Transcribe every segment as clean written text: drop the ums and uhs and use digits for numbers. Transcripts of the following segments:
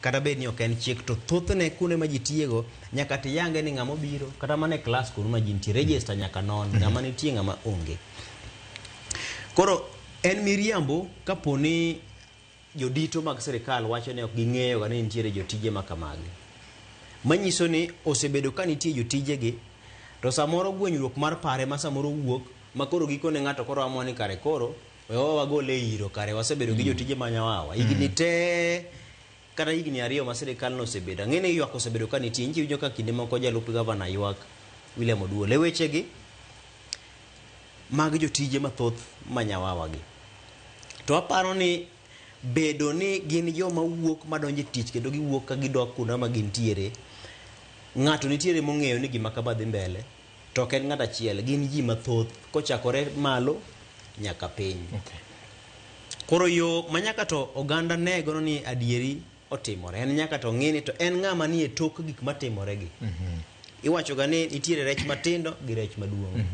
Kata bed ni ok en chik to thothne kuonde ma ji tiyego nyaka tiyange ni ng'ama obiro kata mana e klas kuonde ma ji nitie register nyaka non ng'ama nitie ng'ama onge. Koro en miriambo kapo ni jodito mag sirikal wacho ni ok ging'eyo ga ni nitiere jotije ma kamagi. Manyiso ni osebedo ka nitie jotije gi to samoro gwenyruok mar pare ma samoro wuok ma koro gikone ng'ato koro amua ni kare koro we wagole e iro kare wasebedo gi jotije ma nyawawa higni te kata higni 2 ma sirikal no osebedo. Ang'e ni ywak osebedo ka nitie. Nchi winjo ka kinde moko jalup gavana ywak William Oduol e wechegi mag jotije mathoth ma nyawawa gi. To aparo ni bedo ni gin joma wuok madonjo e tich kendo giwuok ka gidok kuonde ma gintiere, ng'ato nitiere mong'eyo ni gima kama dhi mbele to ok en ng'ato achiel, gin ji mathoth kochakore malo nyaka piny. Koro yo ma nyaka to oganda ne godo ni adieri otimore en nyaka to ng'i ni to en ng'ama nie tok gik matimore gi. Iwacho ga ni nitiere rech matindo gi rech maduong'.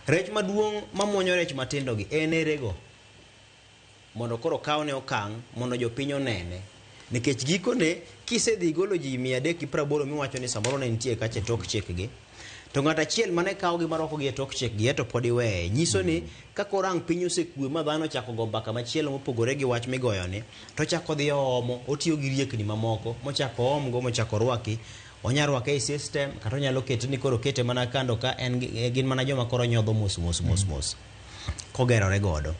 Rech maduong' mamuonyo rech matindo gi en erego mondo koro kawne okang' mondo jopiny onene. Nikech gikone kisedhi igolo ji 380 miwacho ni samoro ne nitie kacha e tok chikgi, to ng'at achiel mane kawogi marwakogi e tok chikgi eto pod iweye. Nyiso ni ka koro ang' piny osekwe ma dhano ochako go mbaka machielo mopogore gi wach migoyoni, to ochako dhi oomo, otiyo gi riekni mamoko mochako oomgo mochako orwaki. Onya rwake e system kata onyalo kete ni koro okete mana kando ka en gin mana joma koro nyodho mos mos mos mos kogerore godo.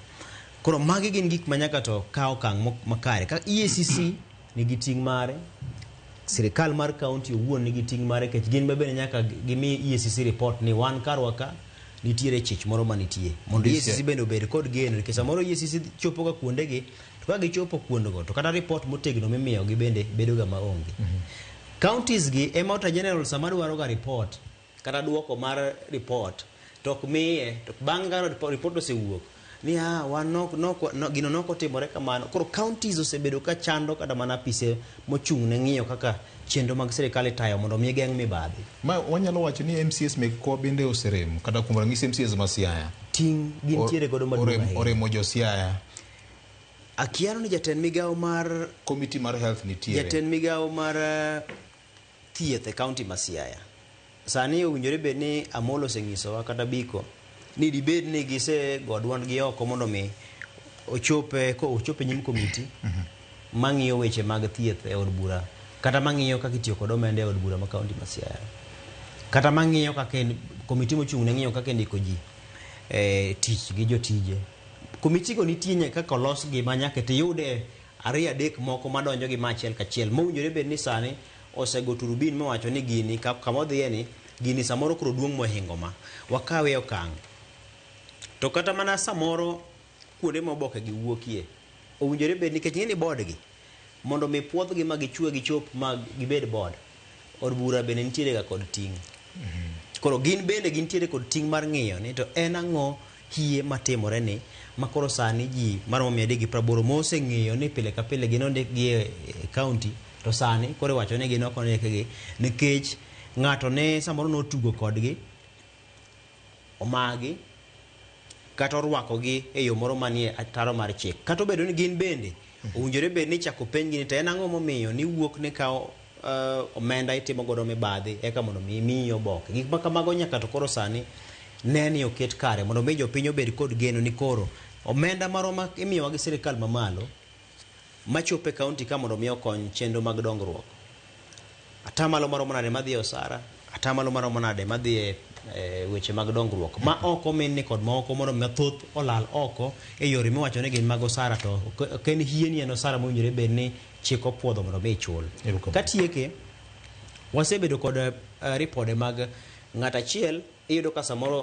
Koro magi gin gik ma nyaka to kaw okang' makare. Ka EACC nigi ting' mare, sirikal mar county owuon nigi ting' mare nikech gin bende nyaka gimi EACC report ni wan karwa ka nitiere chich moro manitie. Mondo EACC bende obed kod geno nikech samoro EACC chopo ga kuondegi to ka gichopo kuondego to kata report motegno mimiyogi bende bedo ga maonge. Counties gi ema Auditor General sama dwaro ga report kata duoko mar report to ok miye to bang' ka report osewuok ni ah wan nok, nok, no, gino nok otimore kamano. Koro counties osebedo ka chando kata mana apise mochung' ne ng'iyo kaka chenro mag sirikal itayo mondo mi geng' mibadhi. Ma wanyalo wacho ni MCAs mekwa bende oserem kata kuom ranyisi MCAs ma Siaya. Ting' gintiere godo maduong' ahinya. Oremo jo Siaya. Akiano ni jatend migawo mar Committee mar health nitiere. Jatend migawo mar thieth e county ma Siaya. Sani owinjore bed ni Amolo osenyisowa kata Biko ni dibed ni gisego duondgi oko mondo mi ochope ko ochope nyim komiti mang'iyo weche mag thieth e od bura kata mang'iyo kaka itiyo kod omenda e od bura ma county ma Siaya kata mang'iyo kaka komiti mochung' ne ng'iyo kaka indiko ji e tich gi jotije. Komiti go nitie nyaka kaka olosgi ma nyaka tiyude 2 3 moko madonjo gi ma achiel kachiel mowinjore bed ni sani osego turubin mowacho ni gini kama odhiye ni gini samoro koro duong' mohingo ma wakawe okang'. To kata mana samoro kuonde ma oboke gi wuokie owinjore bed nikech ing'e ni board gi mondo mi puodhgi ma gichwe gichop ma gibed board, od bura bende nitiere ga kod ting'. Koro gin bende gintiere kod ting' mar ng'iyo ni to en ang'o hie matimore ni ma koro sani ji maromo 380 moseng'eyo ni pile ka pile gin ondikgi e county to sani koro iwacho ni gin ok ondikgi nikech ng'ato ne samoro notugo kodgi omagi kata orwakogi e yo moro manie ataro mar chik. Kata obedo ni gin bende owinjore bed ni ichako penjgi ni to en ang'o momiyo niwuok ni kawo omenda itimo godo mibadhi eka mondo mi miyi oboke. Gik ma kamago nyaka to koro sani ne ni oket kare mondo mi jopiny obed kod geno ni koro omenda maroma imiyowa gi sirikal mamalo machopo e county ka mondo mi okony chenro mag dongruok. Atamalo maromo nade madhi e osara, atamalo maromo nade madhi e weche mag dongruok ma oko minni kod moko mondo mathoth olal oko e yore miwacho ni gin mag osara to ok en hie ni en osara mowinjore bed ni chik opuodho mondo mi ichul. Katieke, wasebedo kod ripode mag ng'at achiel iyudo ka samoro